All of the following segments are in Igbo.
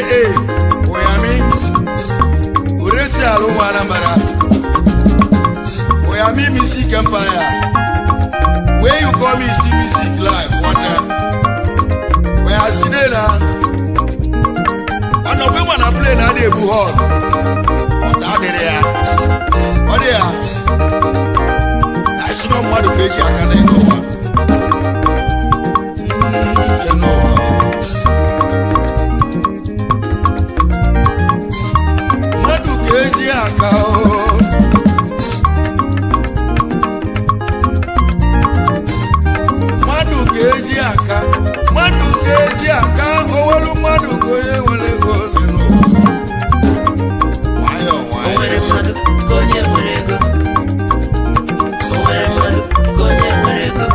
Oyami Oresi alụ nwa Anambra Oyami Music Empire where you call me see music live nwanne oya sine na ọnọgbe ma na plane adị ebu hall ọta adịrị ya ọ dị ya na asịrọ mmadụ ka eji aka n'elu ụwa enu ụwa mmadụ ka eji aka o mmadụ ka eji aka mmadụ ka eji aka owelu mmadụ ka onye nwere ego n'elu ụwa nwayọọ O nwayọọ nwere mmadụ ka onye nwere ego. O nwere mmadụ ka onye nwere ego.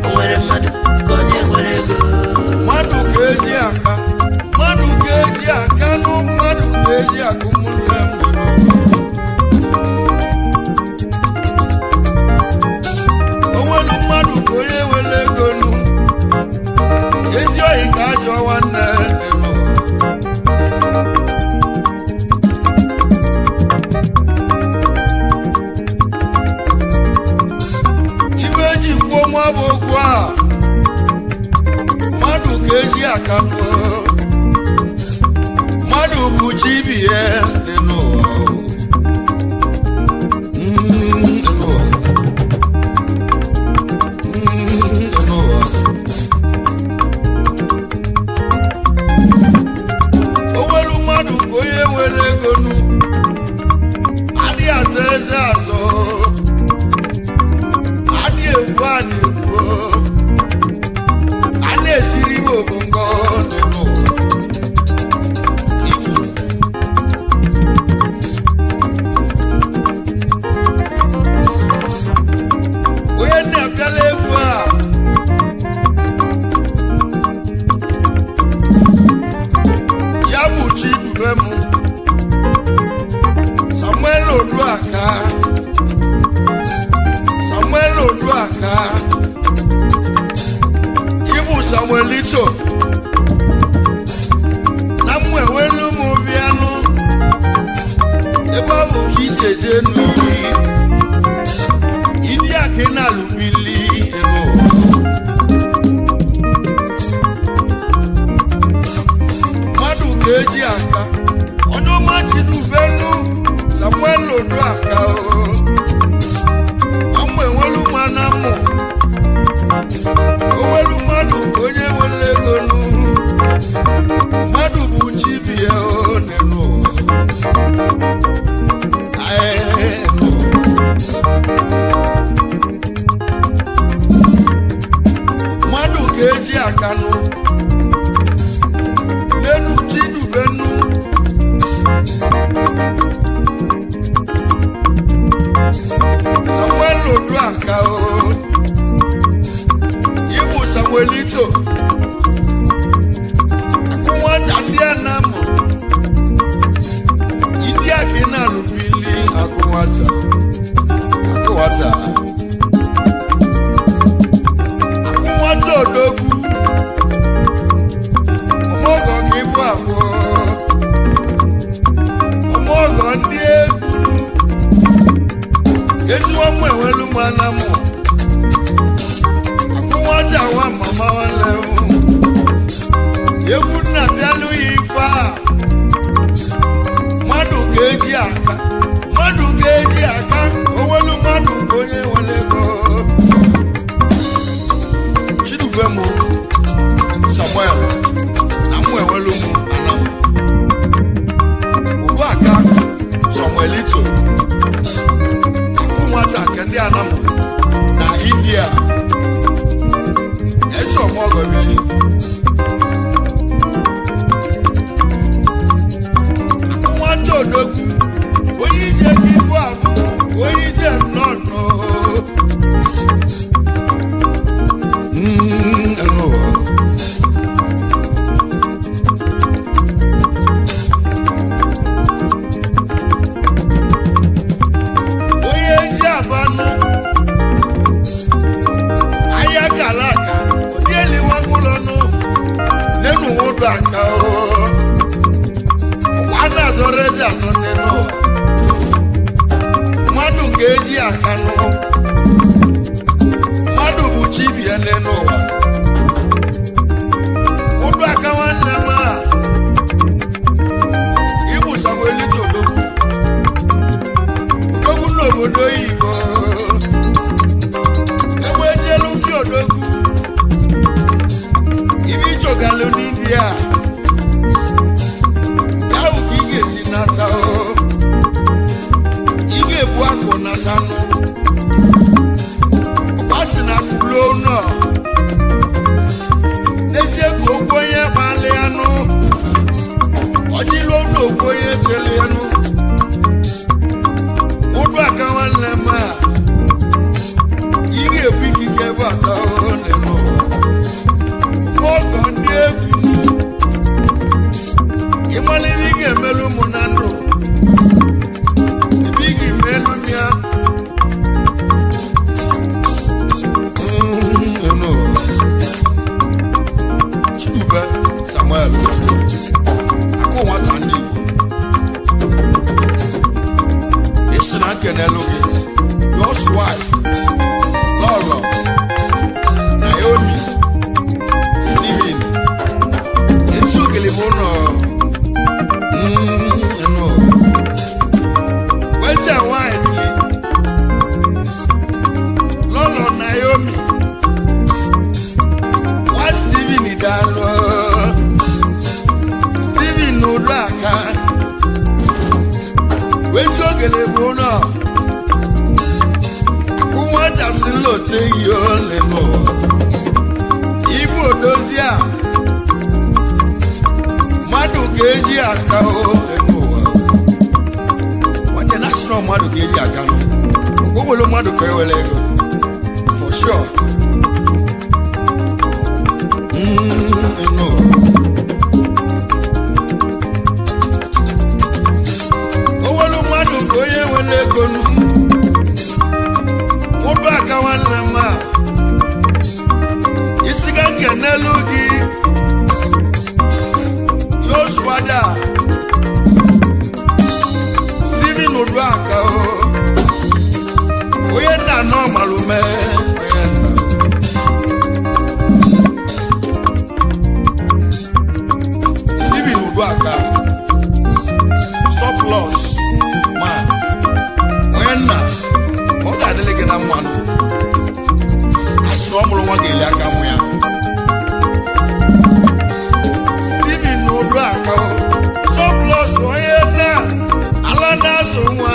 O nwere mmadụ ka onye nwere ego. Mmadụ ka eji aka mmadụ ka eji aka nụ mmadụ ka eji aka ụmụnne m dị n'ụwa. O nwelu mmadụ ka onye nwere ego nụ ezi oyi ka ajọ nwanne dị n'ụwa. Ife eji kwuo nwa bụ okwu a mmadụ ka eji aka nụ mmadụ bụ chi ibi ya dị n'ụwa dị n'ụwa. Dị n'ụwa. O nwelu mmadụ ka onye nwere ego nụ adịghị azọ eze azọ adịghị ekwu a na-ekwu a na-esiri igbo bụ ngọ dị n'ụwa Igbo. Onye na-apịala egwu a ya bụ Chidubem Samuel Oduaka Samuel Oduaka Ibu Samuelito na mụ enwelu m bịanụ ebe ọ bụ ka isi eje n'iyi ịdị aka ị na-alụbili elu ụwa. Mmadụ ka eji aka onye ọma Chidubenu Samuel Oduaka o ọmụ enwelu ma na mụ onwelu mmadụ ka onye nwere ego nụ mmadụ bụ chi bi ya o n'elu ụwa. Ae, nụ. Mmadụ ka eji aka nụ n'enu Chidubenu Uduaka ọkwa na-azọrọ ezi azọ nne n'ụwa mmadụ ga-eji aka nụ mmadụ bụ chi bie nne n'ụwa Uduaka nwanne m a ịbụ Samuelito Odogwu Odogwu n'obodo oyibo egbe ejelu ndị Odogwu ibe ịchọgalụ n'India ya bụ ka ị ga-eji nata o ị ga-ebu akụ nata nụ ọkwa sị na akụ luo nọ n'ezie ka okwu onye kpali anụ ọjị luo n'okwu onye cheli anụ Uduaka nwanne m a ị ga-ebu ikike bata n'ụwa ọgọ ndị egwu ịmara ihe ị ga-emelu mụ na ndụ ebe ị ga-emelu m ya. Chidube Samuel akụ nwata ndị Igbo isi na nkenelu gị your wife Lọlọ Naomi Steven esi okele bụ nọ nọ wezi nwanyị Lọlọ Naomi nwa Steven dalụ Steven Uduaka wezi okele bụ nọ akụ nwata si nlote yi ole n'ụwa ibu odozi a mmadụ ga-eji aka n'ụwa nwanne national mmadụ ga-eji aka nụ o nwere mmadụ ka ewere ego for sure. No. O nwere mmadụ ka onye nwere ego nụ Uduaka nwanne m a isi ga nkenelu gị Yoswada Steven Uduaka onye nna nọ malume onye nna Steven Uduaka surplus man onye nna ọ ga-adịrị gị na mmanụ a sị na ọ mụrụ nwa ga-eli aka mụ ya Steven Uduaka surplus onye nna ala na-azụ nwa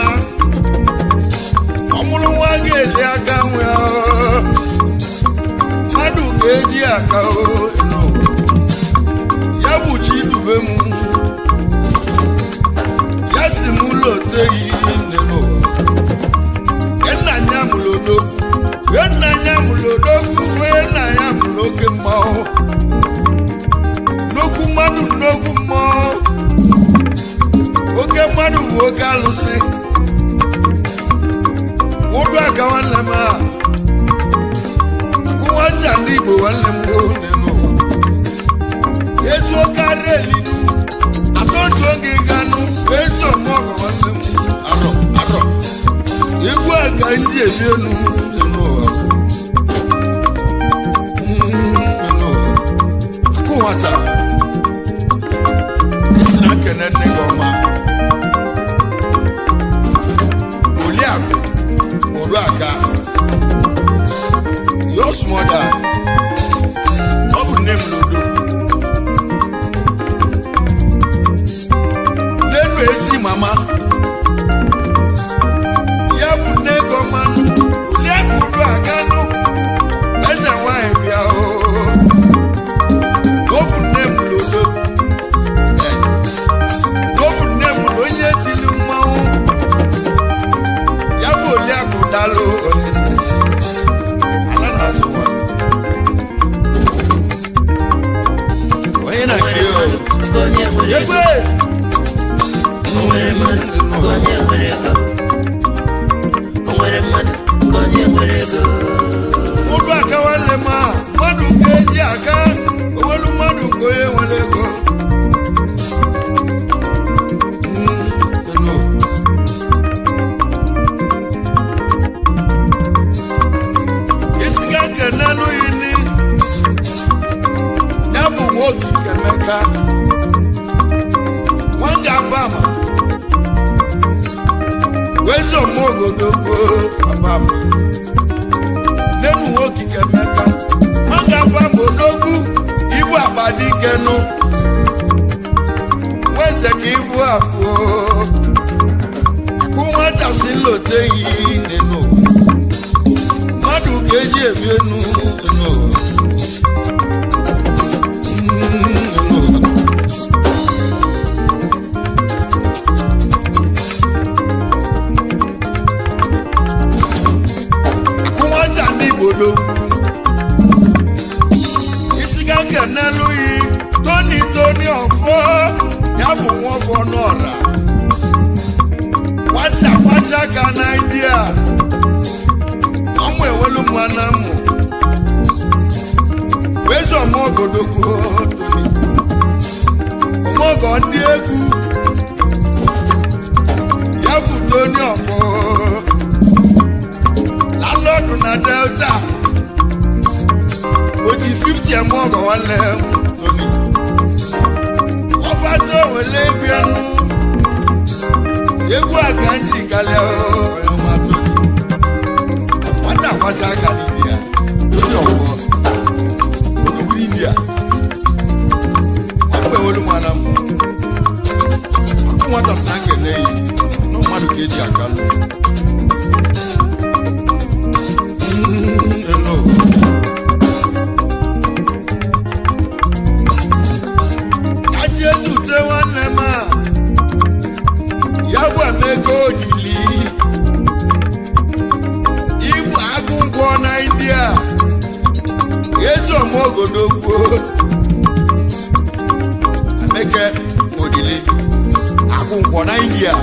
ọ mụrụ nwa ga-eli aka mụ ya mmadụ ga-eji aka ya bụ Chidube m ya si m ụlọ oteghị nne n'ụwa nna ya mụrụ odogwu nna ya mụrụ odogwu onye nna ya mụrụ oke mmanwụ nnukwu mmadụ nnukwu mmụọ oke mmadụ bụ oke alụsị Uduaka nwanne m a akụ nwata ndị Igbo nwanne m nne n'ụwa ezu oke ara elinu atọtu oge ganụ ezi ọmọgọ nwanne m arọ arọ egwu a ka ndị ebi enu nne n'ụwa nne n'ụwa akụ nwata esi na nkene nne gị ọma Oliakụ Uduaka your mother ọ bụ nne m n'odogwu n'enu ezi mama ya bụ nne gị ọma nụ Oliakụ Uduaka nụ eze nwanyị bịa oo ọ bụ nne m n'odogwu ọ bụ nne m na onye tiri mmanwụ ya bụ Oliakụ dalụ onye nne ala na-azụ nwa onye na-akị O nwere mmadụ ka onye nwere ego. egbe O nwere mmadụ ka onye nwere ego. O nwere mmadụ ka onye nwere ego. Uduaka nwanne m a mmadụ ga-eji aka onwelu mmadụ ka onye nwere ego. Emeka nwanga Abama wezi ọmọgodogo Abama nínú okike Emeka nwanga Abama odogwu ibu akpadikenu nweze ka ibu abụọ akụ nwata si lote yi nínú mmadụ ka eji ebi enu n'ụwa. Akụ nwata ndị Igbo dogwu isi ga nkenelu yi toni toni ọfọ ya bụ nwa ọfọ n'ọra nwata kwacha aka na India ọmụ enwelu mma na mmụ wezi ọmọgodogwu toni ọmọgọ ndị egwu ya bụ toni ọfọ lálọ́dún na Delta oji 50 ẹmọ ọgọ nwanne m toni ọba tó wele egwu ẹnu egwu àgbà nji kalẹ ọyọmọ toni nwata akwacha aka n'India toni ọfọ odogwu n'India ọbụ enwelu m ana m akụ nwata si na nkene yi na mmadụ ka eji aka nụ. No. Ka Jesu te nwanne m a ya bụ Emeka Odili ibu agụ nkwọ na India ezi ọmọgodogwu Emeka Odili agụ nkwọ na India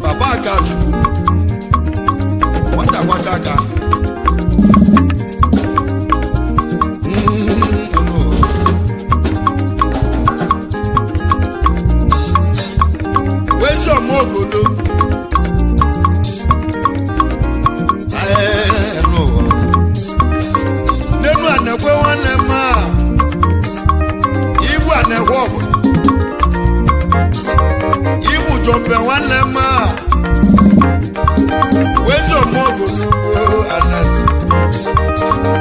baba Akachukwu nwata kwacha aka. Wezi ọmọgodogwu nenu anekwe nwanne m a ibu anekwe ọbụla ibu jọmpe nwanne m a wezi ọmọgodogwu anasi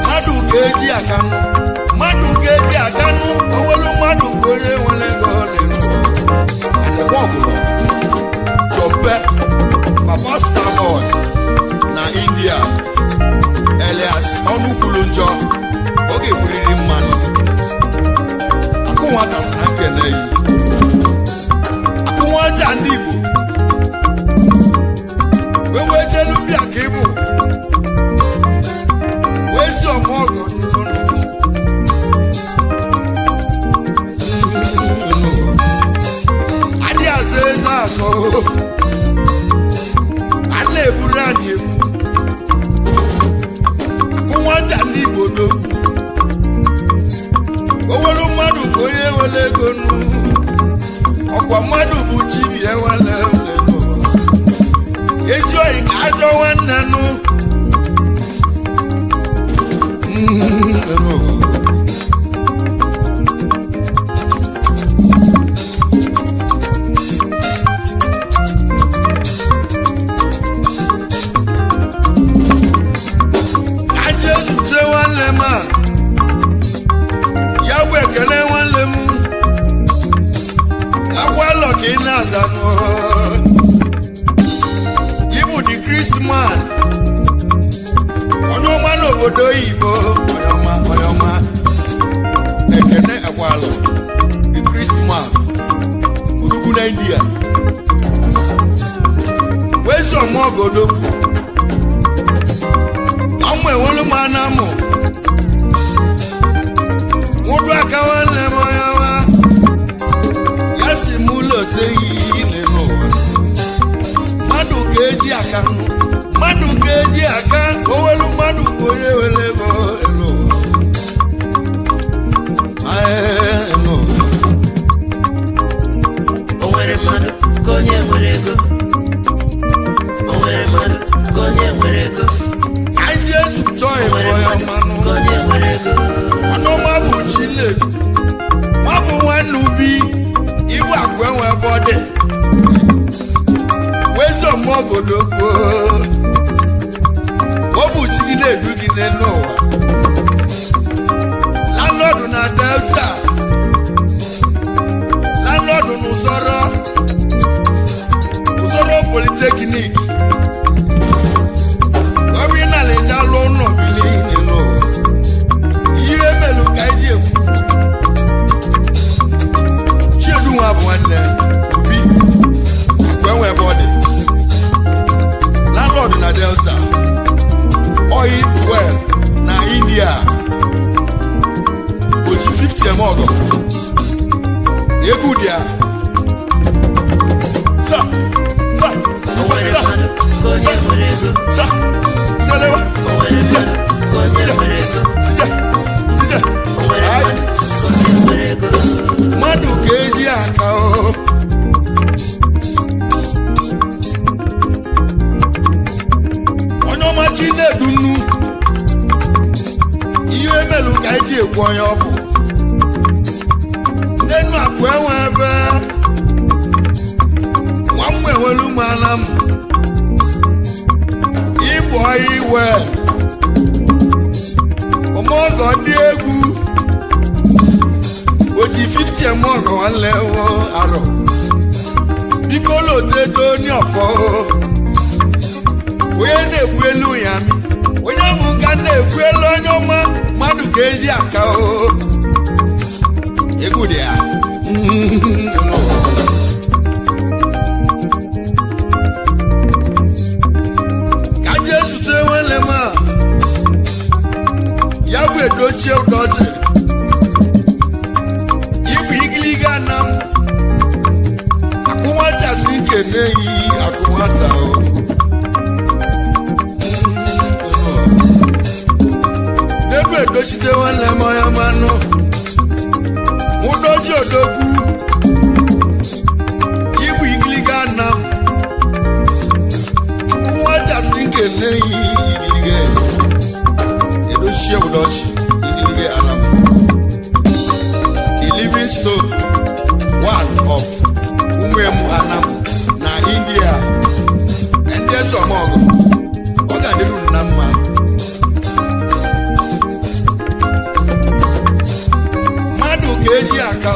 mmadụ ka eji aka nụ mmadụ ka eji aka nụ onwelu mmadụ ka onye nwere ego dị n'ụwa anekwe ọbụla jọmpe papa Starboy na India Elias ọnụkwulu njọ oge buriri mmanụ akụ nwata si na nkene yi akụ nwata ndị Igbo wee jelu mbịa ka ịbụ wee si ọmọgọ n'ụlọ adị azụ eze azụ a na-eburu anyị ebu akụ nwata ndị Igbo dogwu o nwere mmadụ ka onye nwere ego nụ ọkwa mmadụ bụ chibi enwele ezi oyi ka ajọ nwanne nụ. Ka Jesu tee nwanne m a ya bụ ekele nwanne m akwa alọ ka ị na-aza nụ ịbụ the Christman onye ọma n'obodo oyibo onye ọma onye ọma ekene akwalọ the Christman odogwu na India wezi ọmọgodogwu ọmụ enwelu m anamụ nwụdụ aka nwanne m onye ọma ya si m ụlọ te yi n'ụwa mmadụ ka eji aka mmadụ ka eji aka owelu mmadụ ka onye were ego elu ụwa Ae, elu ụwa. O nwere mmadụ ka onye nwere ego. O nwere mmadụ ka onye nwere ego. Ka Jesu chọọ O ịbụ nwere onye mmadụ ọmanụ ka onye nwere ego. ọnụ ọma bụ Chinedu Egwu dị ya. Sa sa O nwere sa mmadụ ka onye nwere ego. sa selewa. O nwere mmadụ ka onye nwere ego. Sije sije. O nwere Ai. mmadụ ka onye nwere ego. Mmadụ ka eji aka o. Onye ọma chi na-edu nnu ihe emelu ka eji ekwu onye ọ bụ n'enu akụ enwe ebe nwa m enwelu m ana m ịbụ iwe ọmọgọ ndị egwu oji 50 eme ọgọ nwanne wo arọ biko loteto ní ọ̀fọ̀ onye na-ekwu elu ya mi onye bụ nka na-ekwu elu onye ọma mmadụ ka eji aka o egwu dị ya. Ka m jee zute nwanne m a ya bụ edochie ụdọchị ibu igiliga na m akụ nwata si kene yi akụ nwata o. N'elu edochite nwanne m onye manụ ụdọji odogwu ibu igiliga na m akụ nwata si kene yi igiliga edochie ụdọchi igiliga ana m. The Living Stone, one of Umemu Anam na India. Ndị eze ọmọgọ, ọ ga-adịru na mma. Mmadụ ka eji aka ọ.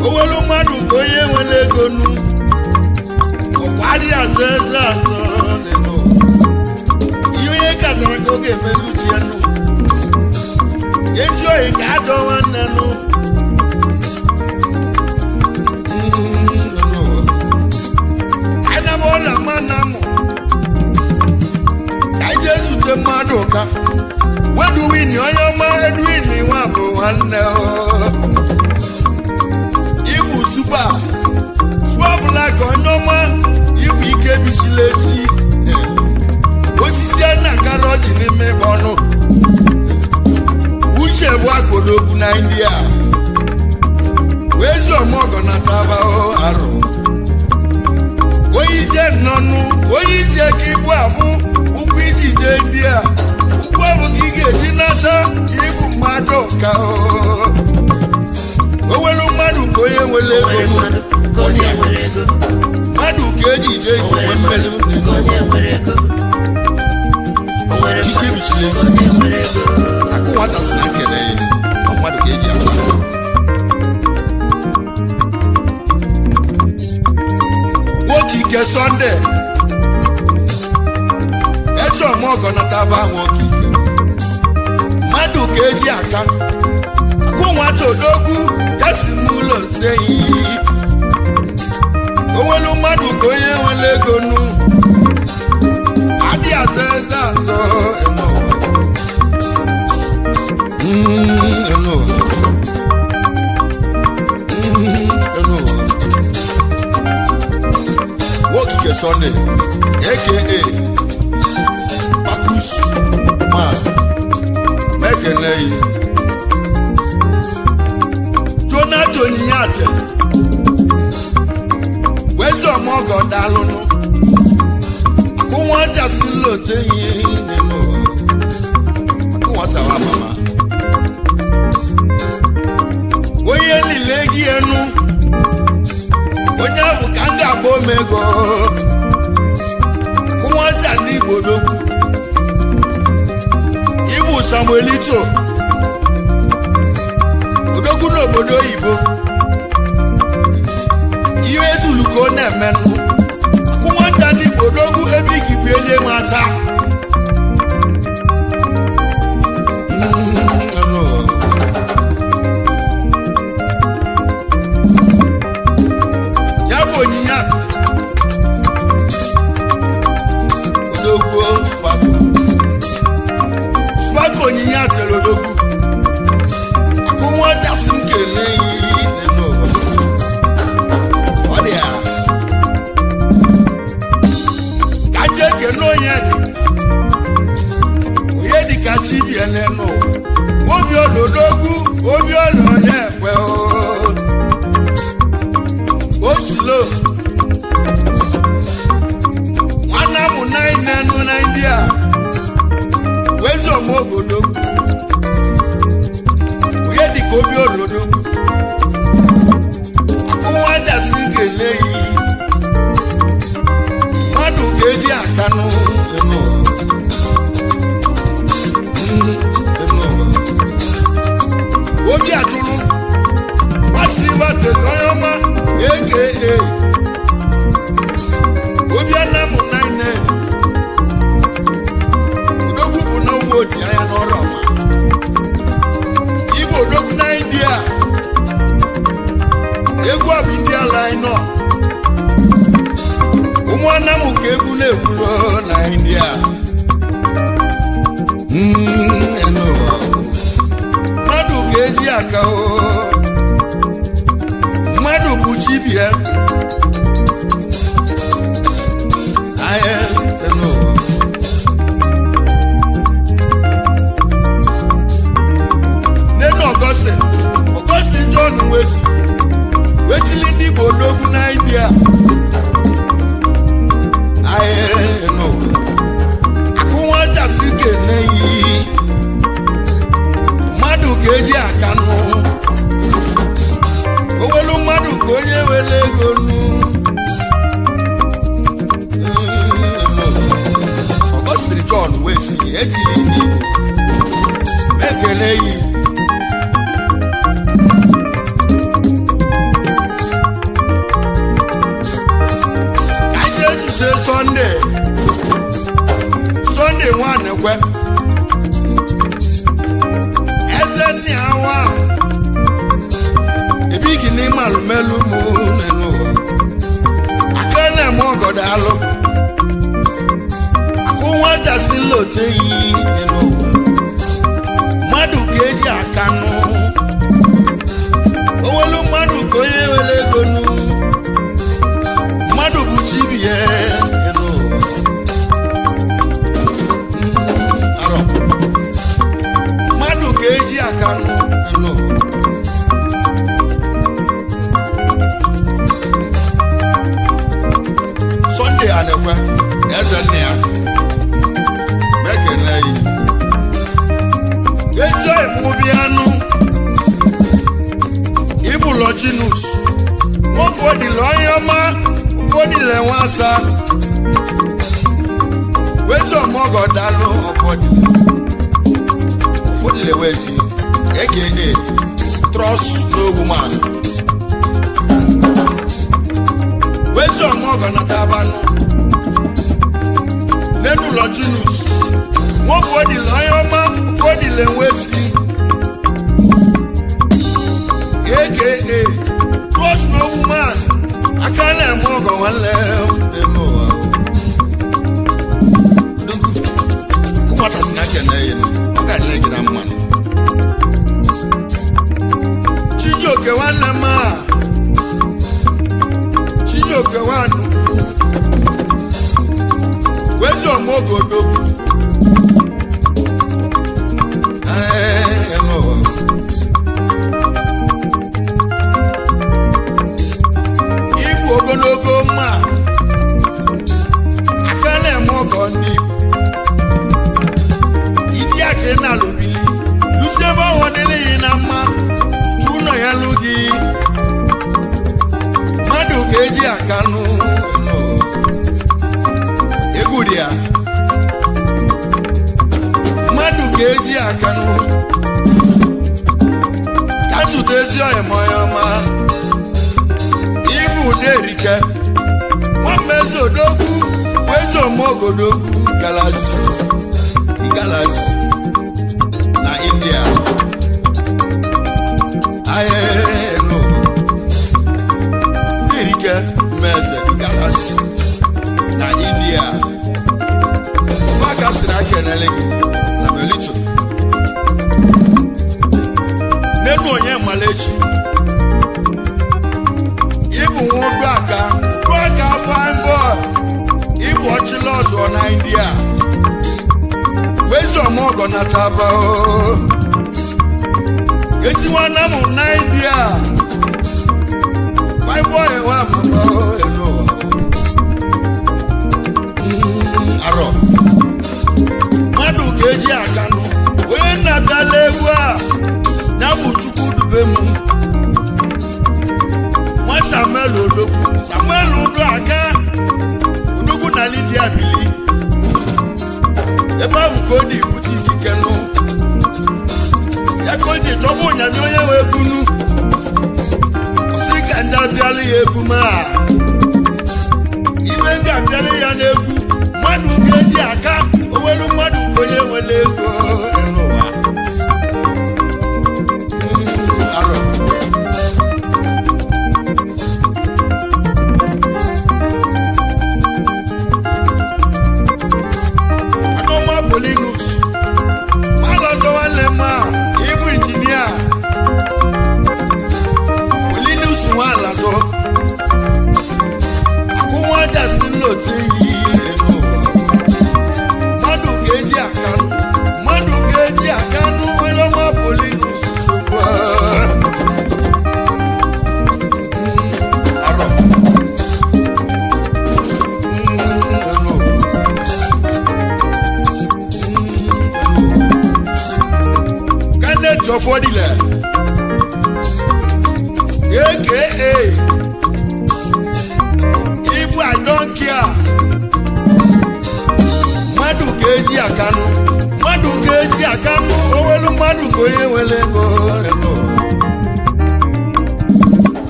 O welu mmadụ ka onye nwere ego nu. Ọkwa adịghị azọ eze azọ n'elu. Ihe onye katara ka ọ ga-emelu chi ya nụ. Ezi oyi ka ajọ nwanne nụ. Anaba ọla mma na mụ ka anyị jee zute mmadụ ka weduwini onye ọma eduwini nwa bụ nwanne o. Ibu supa supa ọbụla ka onye ọma ibu ike bichila esi. Osisi a na-akara ọjị n'ime ọnụ uche bụ akụdogwu na india wee zuo ọmọgọ na taba arụ onye ije nọnụ onye ije ka ibu abụ ụkwụ iji jee india ụkwụ abụ ka ị ga-eji nata ịbụ mmadụ ka o nwere mmadụ ka onye nwere O nwere ego mmadụ ka onye nwere ego. mmadụ ka eji jee O nwere igwe mmeri mmadụ ka onye nwere ego. O nwere ike mmadụ bichiri ka ezi onye nwere ego. akụ nwata si na nkele ya ọ mmadụ ka eji akpa. Nwoke ike sọnde eze ọmọgọ nataba nwoke ike mmadụ ka eji aka akụ nwata odogwu ya si n'ụlọ teyi onwelu mmadụ ka onye nwere ego nu adịghị aza eze azọ eme ụwa. Enu ụwa. Enu ụwa. Nwoke Sunday aka Pakus man mekene yi Jonathan onyinye ate wezi ọmọgọ dalụnụ akụ nwata si nlote ihe nínú ụwa akụ nwata wa mama onye niile gị enu onye ahụ ka m ga-agba omego akụ nwata n'igbo dokwu ịbụ samuelito odogwu n'obodo oyibo ihe ezulu ka ọ na-emenụ akụ nwata n'igbo odogwu ebe igibu elie m asa. Anụ ụwa. Ya bụ onyinye a odogwu spako spako onyinye a tere odogwu akụ nwata si m kelee. aka nụ enu ụwa. Obi atụrụ masị ịgbatete onye ọma aka Obi Anamụ 99 Odogwu bụ na ụmụ oti anya n'ọrụ ọma Igbo Odogwu na India egwu a bụ ndị ala anyị nọ ụmụ Anamụ ka egwu na-egwuro na India. Enu ụwa. Mmadụ ga-eji aka o mmadụ bụ chibie ahịa enu ụwa. Nenu Augustine Augustine John Nwesi wetili ndị Igbo odogwu na India ahịa enu ụwa. Akụ nwata si kene yi mmadụ ka eji aka nụ owelu mmadụ ka onye were ego nụ. Augustine John Nwesi etili ndị Igbo mekele yi ka anyị ezute Sunday Sunday nwanekwe eze nni awa ebigi n'ime alụmelu mụ n'enu ụwa aka na-eme ọgọdọ alụ akụ nwata si lote yi n'enu ụwa mmadụ ka eji aka nụ owelu mmadụ ka onye were ego nụ mmadụ bụ chibie n'enu ụwa. Arọ mmadụ ka eji aka nụ n'enu ụwa. Sunday Anekwe eze nne ya mekene yi ezi omubi anụ ibụlọ chinus nwofọdịle onye ọma ụfọdịle nwasa wezi ọmọgọdalụ ọfọdịle ụfọdịle wezi aka trust no woman wezi ọmọgọ nata abanụ nenu lọchinus nwofọdịle onye ọma ụfọdịle nwezi aka trust no woman aka na-eme ọgọ nwanne m n'ime ụwa. Dugwu kụwata si na kene ya ọ ga-adịrị gị na mmanụ. Chijioke nwanne m a Chijioke nwanne wezi ọmọgodogwu enu ụwa. Ibu ogologo mma aka na-eme ọgọ ndị Igbo ndị aka ị na-alụbili lụsi ebe ọhụụ dịrị na mma chu ụlọ ya lụ gị mmadụ ka eji aka nụ nụ. Egwu dị ya mmadụ ka eji aka nụ ka zute ezi ọyịmọya ọma ibu ụdị erike nwamba eze odogwu eze omeogodogwu galasi galasi na India ahịa ụdị erike mmeze galasi na India ọgbaka siri aka enele gị Samuelito nenu onye malechi ịbụ nwa udu aka udu aka fine boy ịbụ ọchịla ọzọ na India wezi ọmọgọ na taba o esi nwanne m na India fine boy nwa amụma o enu ụwa. Arọ mmadụ ka eji aka nụ onye nna bịala egwu a ya bụ Chukwu dube m nwa Samuel Odogwu Samuel Uduaka Odogwu na Lydia bili Ebe ahụ ka ọ dị ibute ikike nụ. Ya ka o ji chọba ụnyamị onye nwe egwu nụ. Ọsị ka ndị abịala ya egwu ma. Ibe ndị abịala ya n'egwu mmadụ ga-eji aka owelu mmadụ ka onye nwere ego n'ụwa. Arọ. Anọma Polinus mmadụ ọzọ nwanne m a ịbụ injinia Polinus nwa alazọ akụ nwa jasi nlote yi n'ụwa. Mmadụ ga-eji aka nụ, mmadụ ga-eji aka nụ onye ọma Polinus ugbu a. Arọ. N'ụwa. Kenneth Ọfọdịlẹ aka Ibu Adonkia mmadụ ga-eji akanụ, mmadụ ga-eji akanụ owelu mmadụ ka onye nwere ego eno.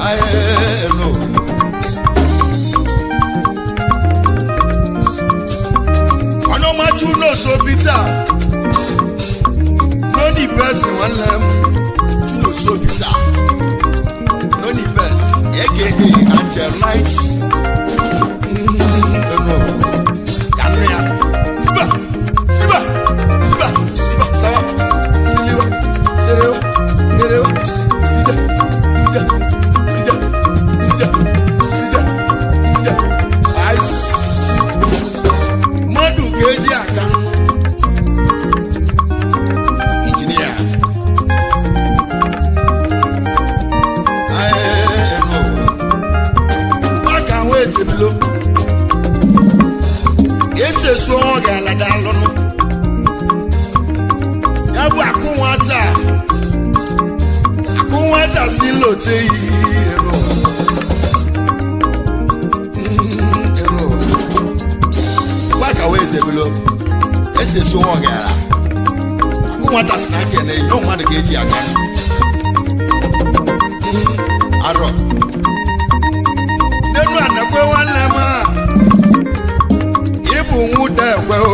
Aye, eno. Ọnụọmachu n'oso Peter Noni Best nwanne m Chunoso Peter Noni Best aka Angel Light. Eno. Ka nne ya siba siba siba siba sawa siliwa serewa gerewa sida sida sida sida sida sida ice. Mmadụ ga-eji aka injinia. Mgbaka ahụ ezebilo esi esu ọ ga-alada alụnụ ya bụ akụ nwata akụ nwata si lote yi mgbaka wee ezebilo esi esu ọ ga-ala akụ nwata si na aka ene yi na mmadụ ga-eji aka arọ nínú ànápẹ́ nwanne m a ịbụ nwụda ekwe o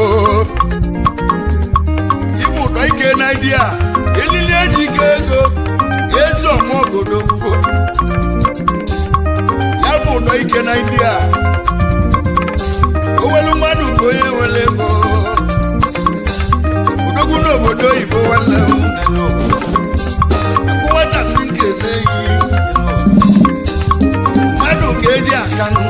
ịbụ ụdọ ike naijiria elili eji ike ego ezi ọmụ obodo kwuo ya bụ ụdọ ike naijiria owelu mmadụ ka onye nwere ego odogwu n'obodo oyibo nwanne m nene akụ nwata si nke na-eyi mmadụ ga-eji akanụ,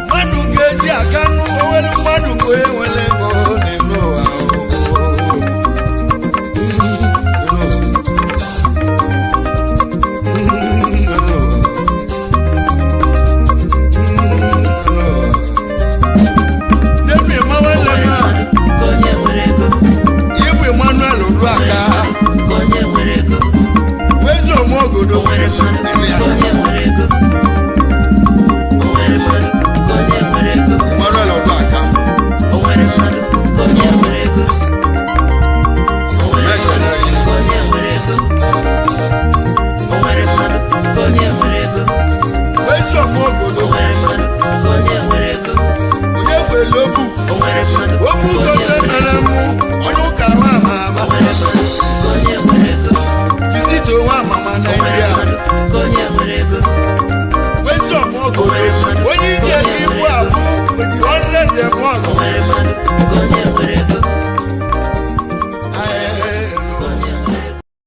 mmadụ ga-eji akanụ owelu mmadụ ka onye nwere ego n'elu ụwa. Nínú ìmọ̀wẹ́lẹ̀ máa Ka onye nwere ego. ịbụ Emmanuel Oruaka Ka onye nwere ego. wezi ome ogodo O nwere mmadụ ka onye nwere ego. O nwere mmadụ ka onye nwere ego. Emmanuel Oruaka O nwere mmadụ ka onye nwere ego. O nwere mmadụ ka onye nwere ego. O nwere mmadụ ka onye nwere ego. wezi ome ogodo O nwere mmadụ ka onye nwere ego. onye kwere obu O nwere mmadụ obu ka onye gote nwere mere ego. mụ onye ụka nwa ama ama O nwere mmadụ ka onye nwere ego. kisito nwa amama O nwere Naijiria mmadụ ka onye nwere ego. wezi ome ogodo onye ije ka ibu abụ oji 100 eme O ọgụ nwere mmadụ ka